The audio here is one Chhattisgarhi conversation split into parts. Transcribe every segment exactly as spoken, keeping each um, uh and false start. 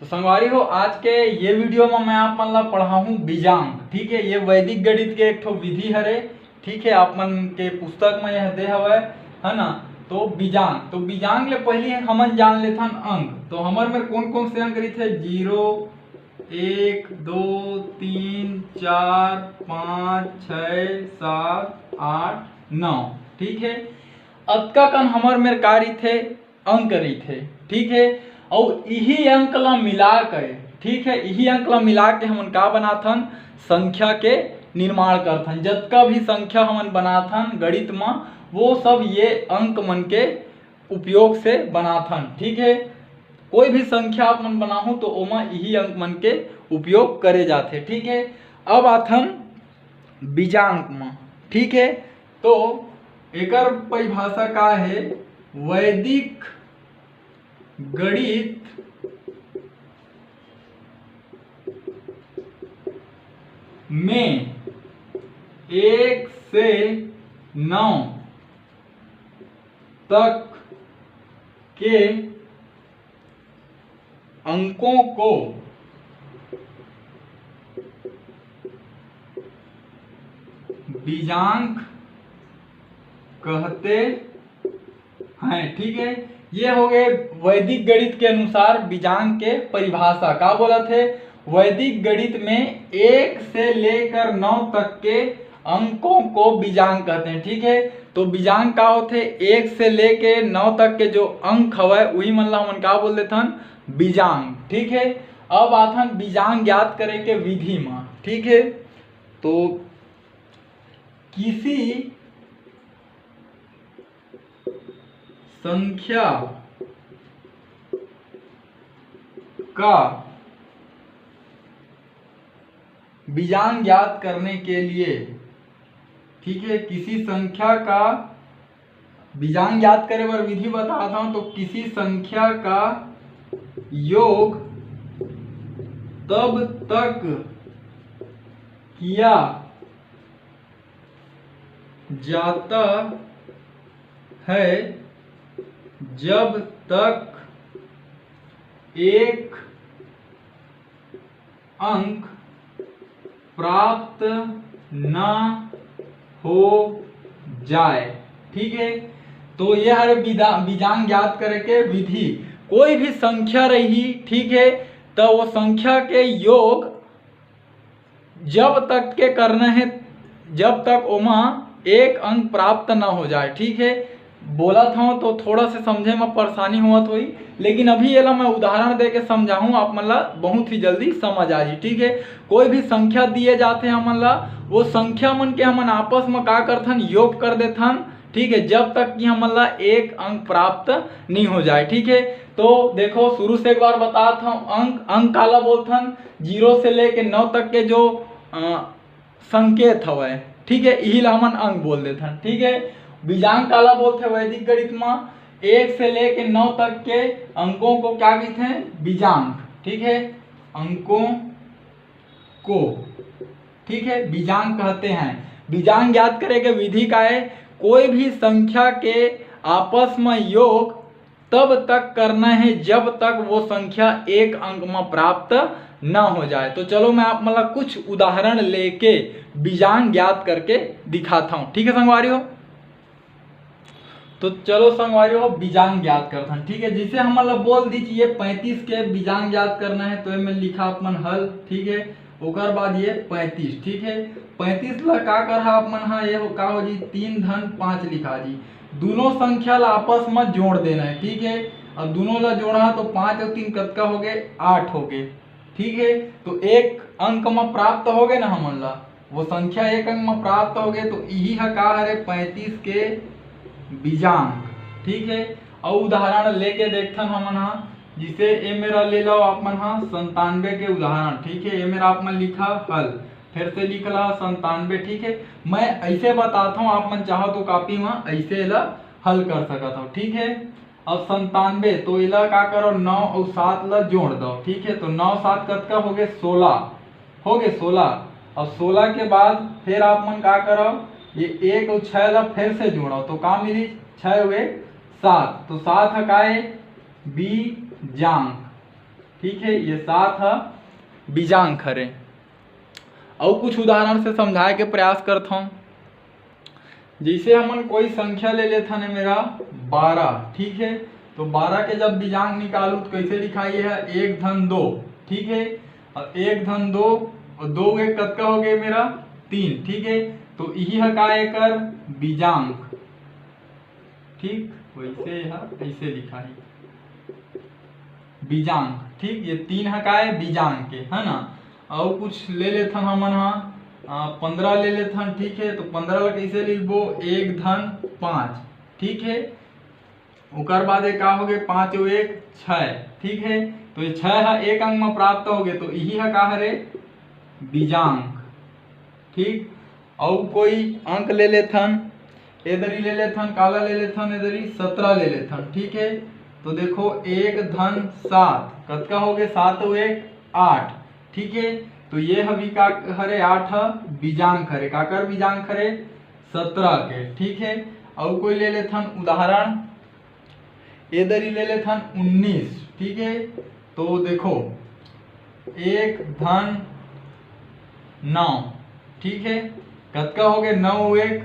तो संगवारी हो, आज के ये वीडियो में मैं आप मन ला पढ़ाहूँ बीजांक। ठीक है, ये वैदिक गणित के एक ठो विधि हरे। ठीक है, आप मन के पुस्तक में यह दे हवय, है ना? तो बीजांक, तो बीजांक ले पहली हमन जान लेथन अंक। तो हमर में कौन कौन से अंक रहिथे? जीरो, एक, दो, तीन, चार, पाँच, छः, सात, आठ, नौ। ठीक है, अतका कन हमर मेर का रहिथे? अंक रहिथे। ठीक है, अउ इही अंक ला मिला के, ठीक है, इही अंक ला मिला के हमन का बनाथन? संख्या के निर्माण करथन। जतका भी संख्या हमन बनाथन गणित म, वो सब ये अंक मन के उपयोग से बनाथन। ठीक है, कोई भी संख्या आप मन बनाहू तो ओमा इही अंक मन के उपयोग करे जाथे। ठीक है, अब आथन बीजांक म। ठीक है, तो एकर परिभाषा का है? वैदिक गणित में एक से नौ तक के अंकों को बीजांक कहते हैं। ठीक है, ये हो गए वैदिक गणित के अनुसार बीजांक के परिभाषा। का बोलत हे? वैदिक गणित में एक से लेकर नौ तक के अंकों को बीजांक कहते हैं। ठीक है, तो बीजांक का होथे? एक से लेके नौ तक के जो अंक हवय, उही मन ला हमन का बोल देथन? बीजांक। ठीक है, अब आथन बीजांक ज्ञात करे के विधि म। ठीक है, तो किसी संख्या का बीजांक ज्ञात करने के लिए, ठीक है, किसी संख्या का बीजांक ज्ञात करे बर विधि बताता हूं। तो किसी संख्या का योग तब तक किया जाता है जब तक एक अंक प्राप्त न हो जाए। ठीक है, तो ये हरे बीजांक ज्ञात करे के विधि। कोई भी संख्या रही, ठीक है, तो वो संख्या के योग जब तक के करना है, जब तक ओमा एक अंक प्राप्त न हो जाए। ठीक है, बोलत हूँ तो थोड़ा से समझे में परेशानी होत होही, लेकिन अभी एला मैं उदाहरण दे के समझाहूँ, आप मन ला बहुत ही जल्दी समझ आ जी। ठीक है, कोई भी संख्या दिए जाते हमन ला, वो संख्या मन के हमन आपस में का करथन? योग कर देथन। ठीक है, जब तक कि हमन ला एक अंक प्राप्त नहीं हो जाए। ठीक है, तो देखो, शुरू से एक बार बतात हूँ, अंक अंक काला बोलथन? जीरो से लेके नौ तक के जो अ, संकेत हवय, ठीक है, इही ला हमन अंक बोल देथन। ठीक है, बीजांक काला बोलथे वैदिक गणित म? एक से लेके नौ तक के अंकों को क्या कहते हैं? बीजांक। ठीक है, अंकों को, ठीक है, बीजांक कहते हैं। बीजांक ज्ञात करे के विधि का है? कोई भी संख्या के आपस में योग तब तक करना है जब तक वो संख्या एक अंक में प्राप्त न हो जाए। तो चलो, मैं आप मन ला कुछ उदाहरण लेके बीजांक ज्ञात करके दिखाता हूँ। ठीक है संगवारी हो, तो चलो संगवारी हो, बीजांक ज्ञात करथन। ठीक है, जैसे हमन ला बोल दी चाहिए पैंतीस के बीजांक ज्ञात करना है, तो एमे लिखा आप मन हल। ठीक है, ओकर बाद ये पैंतीस। ठीक है, पैंतीस ला का करहा आप मन हा, ये हो, का हो जी, तीन धन पाँच लिखा जी। दोनों संख्या ला आपस में जोड़ देना है। ठीक है, अब दोनों ला जोड़ा तो पाँच और तीन कतका हो गए? आठ हो गए। ठीक है, तो एक अंक में प्राप्त हो गए ना हमन ला, वो संख्या एक अंक में प्राप्त हो गए, तो इही हा का हरे? पैंतीस के बीजांक। ठीक है, अउ उदाहरण लेके देखथन हमन हा, जिसे ए मेरा ले लो आप मन हा संतानवे के उदाहरण। ठीक है, ए मेरा आप मन लिखा हल, फिर से लिख ला संतानवे। ठीक है, मैं ऐसे बताता हूँ, आप मन चाहो तो कॉपी में ऐसे ला हल कर सकत हो। ठीक है, अब संतानवे, तो इला का करो, नौ और सात ला जोड़ दो। ठीक है, तो नौ सात कतका हो गए? सोलह हो गए, सोलह। अब सोलह के बाद फिर आप मन का करो, ये एक और छः ला फिर से जोड़ो, तो का मिली? छः हुए सात, तो सात हकाए बीजांक। ठीक है, ये सात ह बीजांक हरे। अउ कुछ उदाहरण से समझाए के प्रयास करथौं। जैसे हमन कोई संख्या ले लेथन, ये मेरा बारह, ठीक है, तो बारह के जब बीजांक निकालू तो कैसे लिखाई है? एक धन दो, ठीक है, और एक धन दो और दो एक कतका हो गए? मेरा तीन, ठीक है, तो यही है का एकर बीजांक। ठीक, वैसे यह ऐसे लिखा है बीजांक। ठीक, ये तीन ह का है? बीजांक के, है ना। अउ कुछ ले लेथन हमन हा, पंद्रह ले लेथन, ठीक है, तो पंद्रह ला कैसे लिखबो? एक धन पाँच, ठीक है। ओकर बाद ये का हो गए? पाँच और एक छः, ठीक है, तो ये छः ह एक अंक में प्राप्त हो गए, तो यही ह का हरे? बीजांक। ठीक, अउ कोई अंक ले लेथन, एदरी ले लेथन, काला ले लेथन, एदरी सत्रह ले लेथन, ठीक है। तो देखो, एक धन सात कतका हो गए? सात और एक आठ, ठीक है, तो ये ह भी का हरे? आठ ह बीजांक हरे। काकर बीजांक हरे? सत्रह के, ठीक है। अउ कोई ले लेथन उदाहरण, एदरी ले लेथन उन्नीस, ठीक है, तो देखो, एक धन नौ, ठीक है, कतका हो गए? नौ एक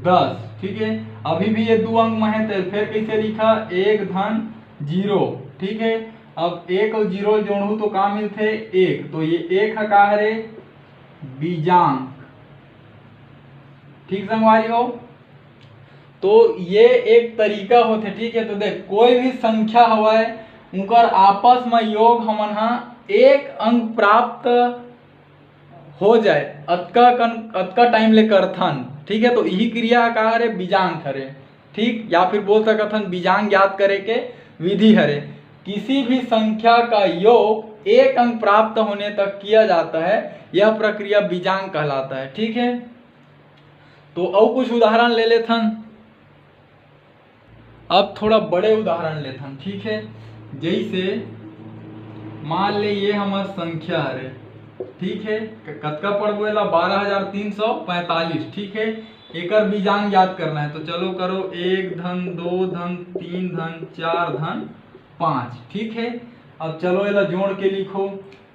दस, ठीक है। अभी भी ये दो अंक में है, तो फिर कैसे लिखा? एक धन जीरो, ठीक है। अब एक और जीरो जोड़ू तो का मिलथे? एक, तो ये एक ह का हरे? बीजांक। ठीक संगवारी हो, तो ये एक तरीका होथे, ठीक है। तो देख, कोई भी संख्या हवय, उनकर आपस में योग हमन हा एक अंक प्राप्त हो जाए, अतका कन अतका टाइम ले करथन, ठीक है। तो यही क्रिया का हरे? बीजांक हरे, ठीक, या फिर बोल सकत हन बीजांक ज्ञात करे के विधि हरे। किसी भी संख्या का योग एक अंक प्राप्त होने तक किया जाता है, यह प्रक्रिया बीजांक कहलाता है, ठीक है। तो अउ कुछ उदाहरण ले लेथन। अब थोड़ा बड़े उदाहरण लेथन, ठीक है। जैसे मान ले ये हमर संख्या हरे, ठीक है, क- कतका पढ़बो एला? बारह हजार तीन सौ पैंतालीस, ठीक है। एकर बीजांक याद करना है, तो चलो करो, एक धन दो धन तीन धन चार धन पाँच, ठीक है। अब चलो एला जोड़ के लिखो,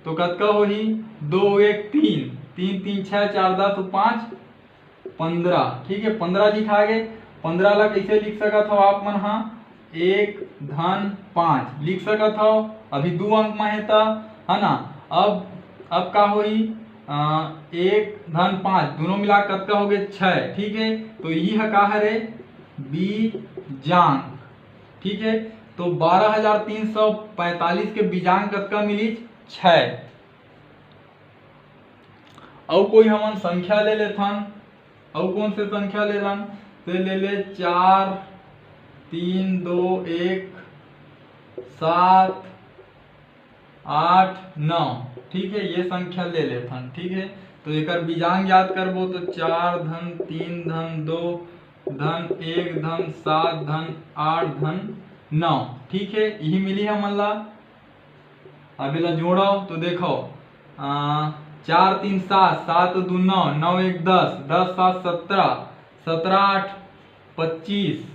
तो कतका होही? दो एक तीन, तीन तीन छः, चार दस, पाँच पंद्रह, ठीक है, पंद्रह लिखा गे। पंद्रह ला कैसे लिख सकत हो आप मन? हाँ, एक धन पाँच लिख सकत हो, अभी दो अंक में है त, है ना। अब अब का होई? अ, एक धन पाँच, दोनों मिला के कतका हो गए? छः, ठीक है। तो यही ह का हरे? बीजांक, ठीक है। तो बारह हजार तीन सौ पैंतालीस के बीजांक कतका मिली? छः। अउ कोई हमन संख्या ले लेथन, अउ कौन से संख्या ले लन? ते ले ले, चार, तीन, दो, एक, सात, आठ, नौ, ठीक है, ये संख्या ले लेथन, ठीक है। तो एकर बीजांक याद करबो तो चार धन तीन धन दो धन एक धन सात धन आठ धन नौ, ठीक है, यही मिली हमन ला। अब एला जोड़ो तो देखो, आ, चार तीन सात, सात दो नौ, नौ एक दस, दस सात सत्रह, सत्रह आठ पच्चीस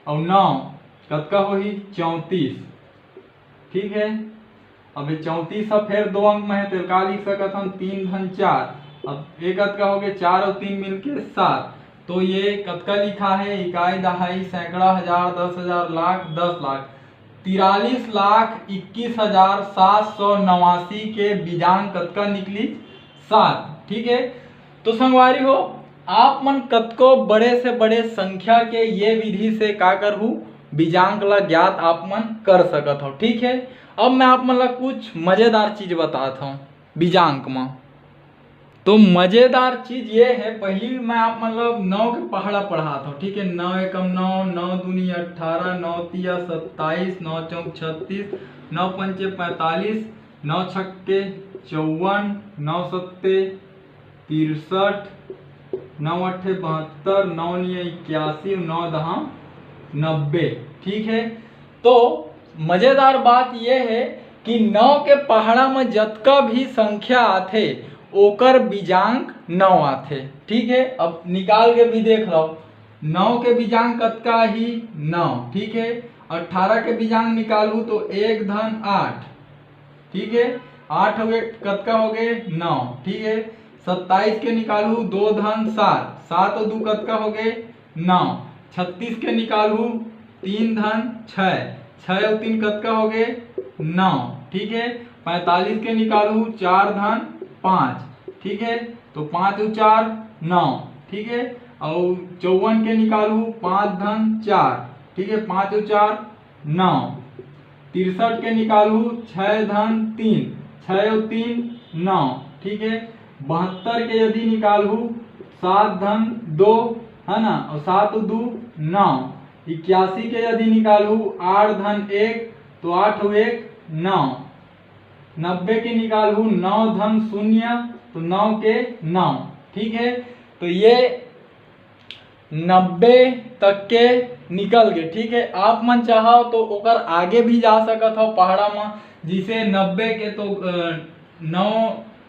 और नौ कतका होही? चौंतीस, ठीक है। अब ये चौंतीस ह फेर दो अंक में है, तो का लिख सकत हन? तीन धन चार। अब एक कतका हो गए? चार और तीन मिलके सात। तो ये कतका लिखा है? इकाई, दहाई, सैकड़ा, हजार, दस हजार, लाख, दस लाख, तिरालीस लाख इक्कीस हजार सात सौ नवासी के बीजांक कतका निकली? सात, ठीक है। तो संगवारी हो, आप मन कतको बड़े से बड़े संख्या के ये विधि से का करहू, बीजांक ला ज्ञात आप मन कर सकत हो, ठीक है। अब मैं आप मन ला कुछ मजेदार चीज बतात हूँ बीजांक म। तो मजेदार चीज ये है, पहली मैं आप मतलब नौ के पहाड़ा पढ़ात हूँ, ठीक है। नौ एकम नौ, नौ दूनी अट्ठारह, नौ तिया सत्ताईस, नौ चौक छत्तीस, नौ पंचे पैंतालीस, नौ छक्के चौवन, नौ सत्ते तिरसठ, नौ अट्ठे बहत्तर, नौ निया इक्यासी, नौ दहा नब्बे, ठीक है। तो मजेदार बात यह है कि नौ के पहाड़ा में जतका भी संख्या आथे, ओकर बीजांक नौ आथे, ठीक है। अब निकाल के भी देख लो, नौ के बीजांक कतका ही? नौ, ठीक है। अट्ठारह के बीजांक निकालू तो एक धन आठ, ठीक है, आठ अउ एक कतका हो गए? नौ। ठीक है, सत्ताईस के निकालू दो धन सात, सात अउ दू कतका हो गए? नौ। छत्तीस के निकालू तीन धन छः, छः अउ तीन कतका हो गए? नौ। ठीक है, पैंतालीस के निकालू चार धन पाँच। ठीक है, तो पाँच अउ चार नौ। ठीक है, अउ चौवन के निकालू पाँच धन चार। ठीक है, पाँच अउ चार नौ। तिरसठ के निकालू छः धन तीन, छः अउ तीन नौ। ठीक है, बहत्तर के यदि निकालू सात धन दो, है ना, अउ सात अउ दू नौ। इक्यासी के यदि निकालू आठ धन एक, तो आठ अउ एक नौ। नब्बे के निकालू नौ धन शून्य, तो नौ के नौ। ठीक है, तो ये नब्बे तक के निकल गए। ठीक है, आप मन चाहो तो ओकर आगे भी जा सकत हो पहाड़ा म, जिसे नब्बे के तो, अ, नौ,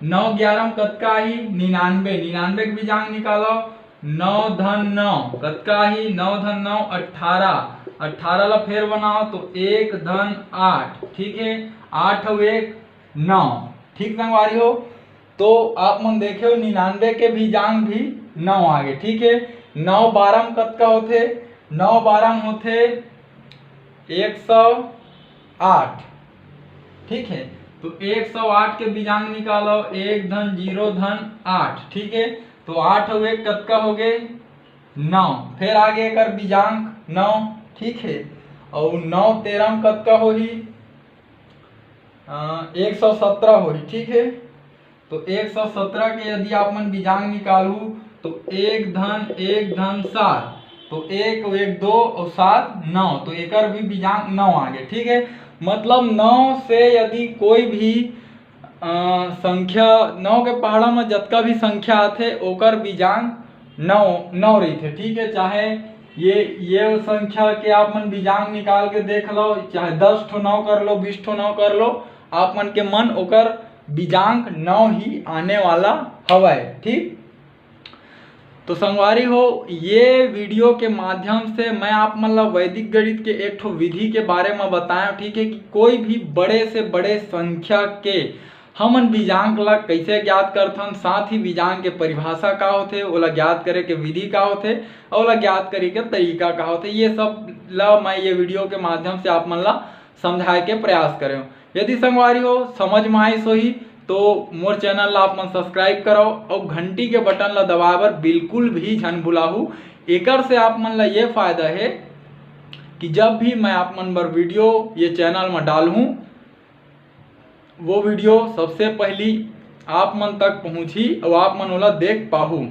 नौ ग्यारह म कतका आही? निन्यानवे। निन्यानवे के बीजांक निकालो, नौ धन नौ कतका आही? नौ धन नौ अट्ठारह। अट्ठारह ला फेर बनाओ तो एक धन आठ। ठीक है, आठ अउ एक नौ। ठीक संगवारी हो, तो आप मन देखे हो निन्यानवे के बीजांक भी नौ आगे। ठीक है, नौ बारह म कतका होथे? नौ बारह म होथे एक सौ आठ। ठीक है, तो एक सौ आठ के बीजांक निकालो, एक धन जीरो धन आठ। ठीक है, तो आठ अउ एक कतका हो गए? नौ। फिर आगे एकर बीजांक नौ। ठीक है, और नौ तेरह म कतका होही? अ, एक सौ सत्रह होही। ठीक है, तो एक सौ सत्रह के यदि आप मन बीजांक निकालू तो एक धन एक धन सात, तो एक एक दो और सात नौ, तो एकर भी बीजांक नौ आगे। ठीक है, मतलब नौ से यदि कोई भी, अ, संख्या, नौ के पहाड़ा में जतका भी संख्या आथे ओकर बीजांक नौ, नौ रहिथे। ठीक है, चाहे ये, ये संख्या के आप मन बीजांक निकाल के देख लो, चाहे दस ठो नौ कर लो, बीस ठो नौ कर लो, आप मन के मन ओकर बीजांक नौ ही आने वाला हवय। ठीक, तो संगवारी हो, ये वीडियो के माध्यम से मैं आप मन ला वैदिक गणित के एक ठो विधि के बारे में बताया। ठीक है, कि कोई भी बड़े से बड़े संख्या के हमन बीजांक ला कैसे ज्ञात करथन, साथ ही बीजांक के परिभाषा का होथे, ओला ज्ञात करे के विधि का होथे, और ओला ज्ञात करे के तरीका का होथे, ये सब ला मैं ये वीडियो के माध्यम से आप मन ला समझाए के प्रयास करेंव। यदि संगवारी हो समझ में आइस होही तो मोर चैनल ला आप मन सब्सक्राइब करव और घंटी के बटन ला दबाए बर बिल्कुल भी झन भुलाहू। एकर से आप मन ला ये फायदा है कि जब भी मैं आप मन बर वीडियो ये चैनल में डालहूँ, वो वीडियो सबसे पहली आप मन तक पहुँची और आप मन ओला देख पाहू।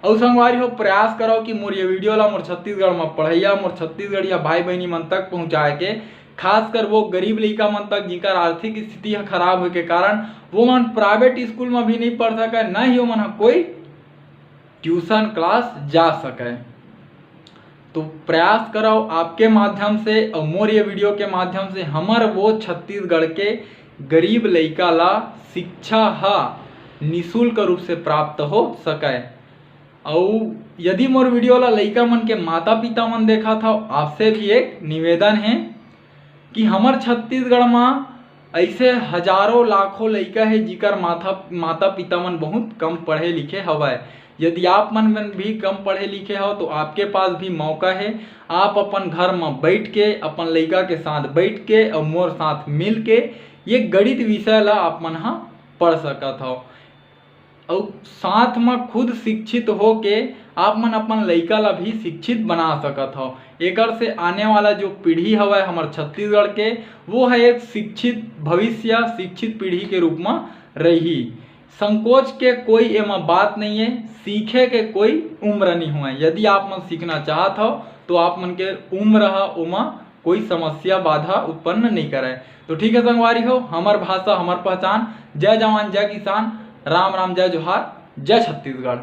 अउ संगवारी हो, प्रयास करो कि मोर ये वीडियो ला मोर छत्तीसगढ़ में पढ़ैया, मोर छत्तीसगढ़िया भाई बहनी मन तक पहुँचाए के, खासकर वो गरीब लइका मन तक जिनकर आर्थिक स्थिति ह खराब होए के कारण वो मन प्राइवेट स्कूल में भी नहीं पढ़ सके, न ही ओमन ह कोई ट्यूशन क्लास जा सके। तो प्रयास करव आपके माध्यम से और मोर ये वीडियो के माध्यम से हमर वो छत्तीसगढ़ के गरीब लइका ला शिक्षा ह निशुल्क रूप से प्राप्त हो सके। अउ यदि मोर वीडियो ला लइका मन के माता पिता मन देखत हव, आपसे भी एक निवेदन है कि हमर छत्तीसगढ़ म ऐसे हजारों लाखों लइका है जिकर माता, माता पिता मन बहुत कम पढ़े लिखे हवय। यदि आप मन, मन भी कम पढ़े लिखे हो तो आपके पास भी मौका है, आप अपन घर म बैठ के अपन लइका के साथ बैठ के और मोर साथ मिल के ये गणित विषय ला आप मन ह पढ़ सकत हो। अउ साथ म खुद शिक्षित होके आप मन अपन लइका ला भी शिक्षित बना सकत हव। एकर से आने वाला जो पीढ़ी हवय हमर छत्तीसगढ़ के, वो ह एक शिक्षित भविष्य, शिक्षित पीढ़ी के रूप म रही। संकोच के कोई एमा बात नहीं है, सीखे के कोई उम्र नहीं हुआ। यदि आप मन सीखना चाहत हव तो आप मन के उम्र ह ओमा कोई समस्या बाधा उत्पन्न नहीं करे। तो ठीक है संगवारी हो, हमर भाषा हमर पहचान। जय जवान, जय किसान, राम राम, जय जोहार, जय छत्तीसगढ़।